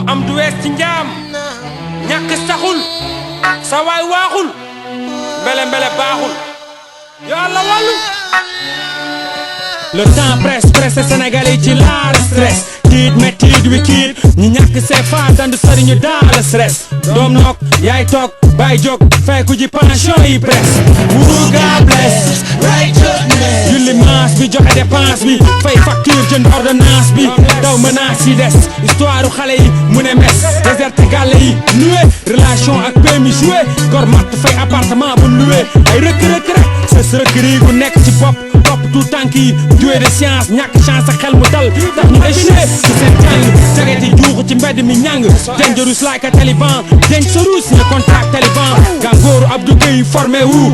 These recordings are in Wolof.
am diex ci njaam ñàkk saxul sa waay waaxul mbele baaxul yàlla wàllu. Le temps presse sénégalais ci laal stress tiit métti wi kiit ñi ñàkk see faa dandu sëriñu daal stress doom nok yaay toog bay jóg fekku ji pension yi presse wuru gaa bless yulli maas bi joxe dépense bi fay facture jënd ordonnance bi daw menace yi des histoire xale yi mu ne mes déserte gàlle yi noué relation ak PMI joué gor matt fay appartement bu loué ay rek sës rëkkëri gu nekk ci bopp topp tout tànk yi joué de science ñàkk chance ak xel mu dal tax ñu échoué ci seen jàng saget yi juuxu ci mbedd mi ñàng dangerous like a taliban denc sa ruus ñu contact taliban gàngooru Abdou Gueye formé wu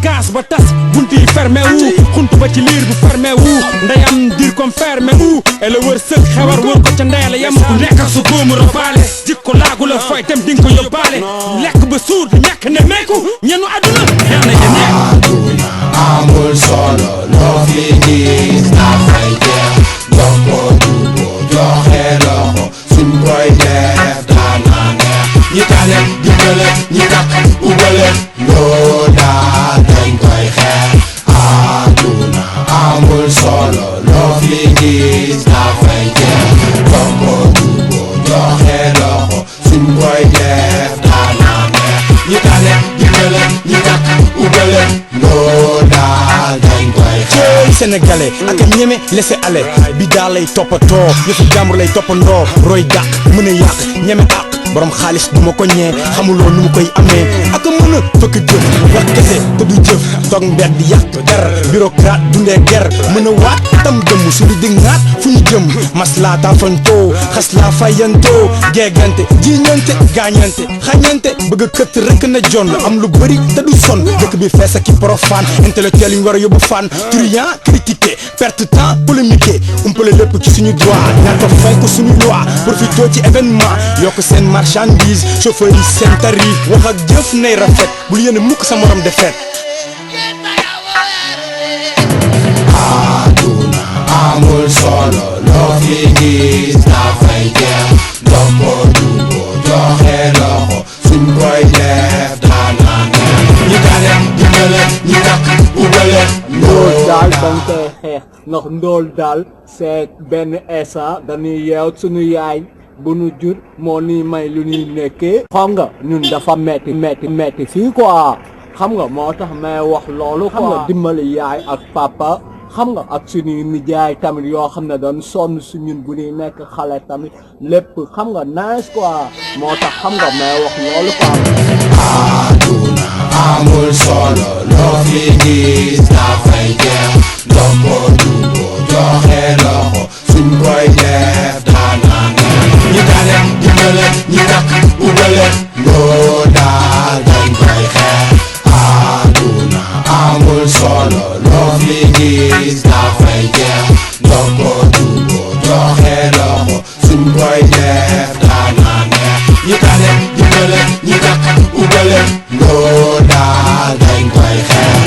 kaas ba tas bunti yi fermé wu xuntu ba ci liir bu fermé wu ndeyam dir comme fermé wu et le wër sëg xewar wër ko ca ndeyala yem ku nekk ak su góomu robaale jikko laagu la fooy dem dinga ko yóbbaale lekk ba suur di ñàkk ne meeku ñenu àdduna yàlla ya nekk amul solo loo fi gis dafay jeex dox ko jubbo joxe loxo suñ koy def daana neex ñi tane dimbale ñi takk ubale loo daal dañ koy xeex àdduna amul solo loo fi gis dafay jeex dox ko jubbo joxe loxo suñ koy def daana neex ñi tane dimbale ñi takk ubale loo daal dañ koy xeex sénégalais ak a ñeme laisser aller bi daal lay toppatoo yëfu jàmbur lay toppandoo roy dàq mën a yàq ñeme àq borom xaalis du ma ko ñee xamuloo nu mu koy amee ak a mën a fëkk jëf wax kese te du jëf toog mbedd di yàq der bureaucrate dundee ger mën a waat tam dëmm suñu di ŋaat fu ñu jëm maslaa taafantoo xas laa fayantoo geegante jiiñante gaañante xañante bëgg a këtt rek na jon am lu bëri te du son dëkk bi fees ak i profane intellectuel yi ñu war a yóbbu fan truand critiqué perte temps polémiqué umpale lépp ci suñu droit ñàkk a fonk suñu loi profito ci événement yokk seen marchandise chauffeur yi seen tarif wax ak jëf nay rafet bul yéene mukk sa morom defet àdduna amul solo loo fi gis dafay jeex dox ko jubbo joxe loxo suñ koy def daana neex ñi tane dimbale ñi takk ubale ndóol daal dañ koy xeex ndax ndóol daal c'est benn esa dañuy yeew suñu yaay bu nu jur moo ni may lu ñuy nekkee xam nga ñun dafa metti fii quoi xam nga moo tax may wax loolu xam nga dimbali yaay ak papa xam nga ak suñuy nijaay tamit yoo xam ne doon sonn su ñun bu ñuy nekk xale tamit lépp xam nga nice quoi moo tax xam nga may wax loolu quoi àdduna amul solo loo fi gis dafay jeex dox ko jubbo joxe loxo suñ koy def daana neex ñi tane dimbale ñi takk ubale loo daal dañ koy xeex àdduna amul solo loo fi gis dafay jeex dox ko jubbo joxe loxo suñ koy def daana neex ñi tane dimbale ñi takk ubale loo daal dañ koy xeex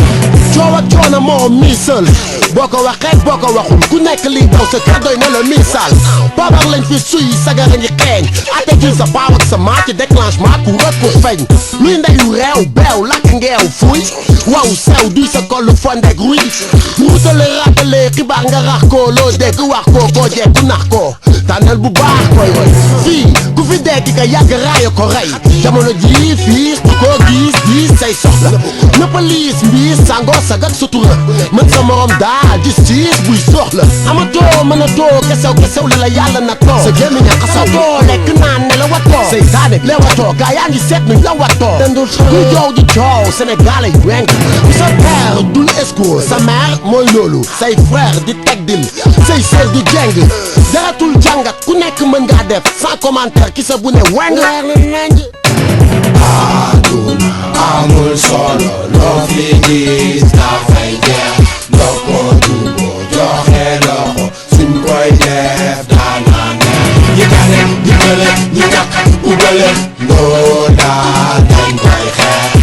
coow ak coono moo miisal boo ko waxee boo ko waxul ku nekk liy daw sa kër doy na la miisal poobar lañ fi suy sagar a ngi xeeñ ate jil sa paaw ak sa maa ci déclenchement ku rëkk ku feeñ luy ndeyu réew beew lakk ngeew fuy waw sew duy sa kollu fondek ruy wutale rappale xibaar nga rax ko loo dégg wax ko koo jekku nax ko tànnal bu baax koy roy fii ku fi dekki ka yàgg raaya ko rey jamono jii fii ku ko gis say soxla nëppa liis mbiis sangoo sagak sutura mën sa morom daal justice buy soxla amatoo mën a too kesew li la yàlla na too sa gémmiñ a xasatoo lekk naan ne la watoo say taane lewatoo gaa yaa ngi seet nuñ la watoo dandul kuy joow di coow sénégalais yi wenk sa père dul esco sa mère mooy loolu say frère di teg dil say sœur di jeng jaratul jàngat ku nekk mën ngaa def sans commentaire ki sa bu ne weng àdduna amul solo loo fi gis dafay jeex dox ko jubbo joxe loxo suñ koy koy def daana neex ñi tane ñi bële ñi ñàkk ubale loo daal dañ koy xeex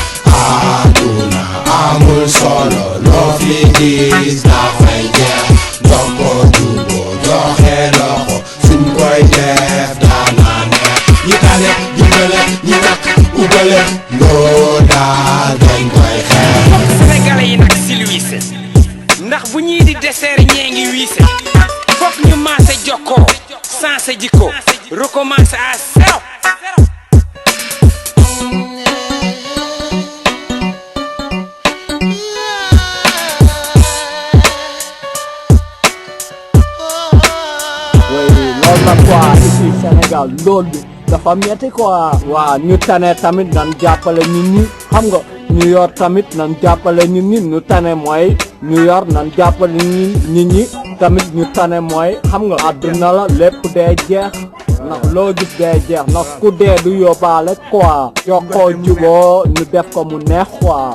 àdduna amul solo loo fi gis dafay jeex jokkoo juboo joxe loxo suñ koy def daana neex ñi tane ñi bële ñi ñàkk ubale loo daal dañ koy xeex sénégalais yi nag silwiise ndax bu ñii di dessert ñee ngi wiise fokk ñu maase jokkoo sensé jikko recommencer à zéro loolu la quoi ici Sénégal loolu bi dafa metti quoi waaw ñu tane tamit nan jàppale nit ñi xam nga ñu yor tamit nan jàppale nit ñi ñu tane mooy ñu yor nan jàppale nit ñi tamit ñu tane mooy xam nga àdduna la lépp dee jeex ndax loo gis dee jeex ndax ku dee du yóbbaale quoi jokkoo juboo ñu def ko mu neex quoi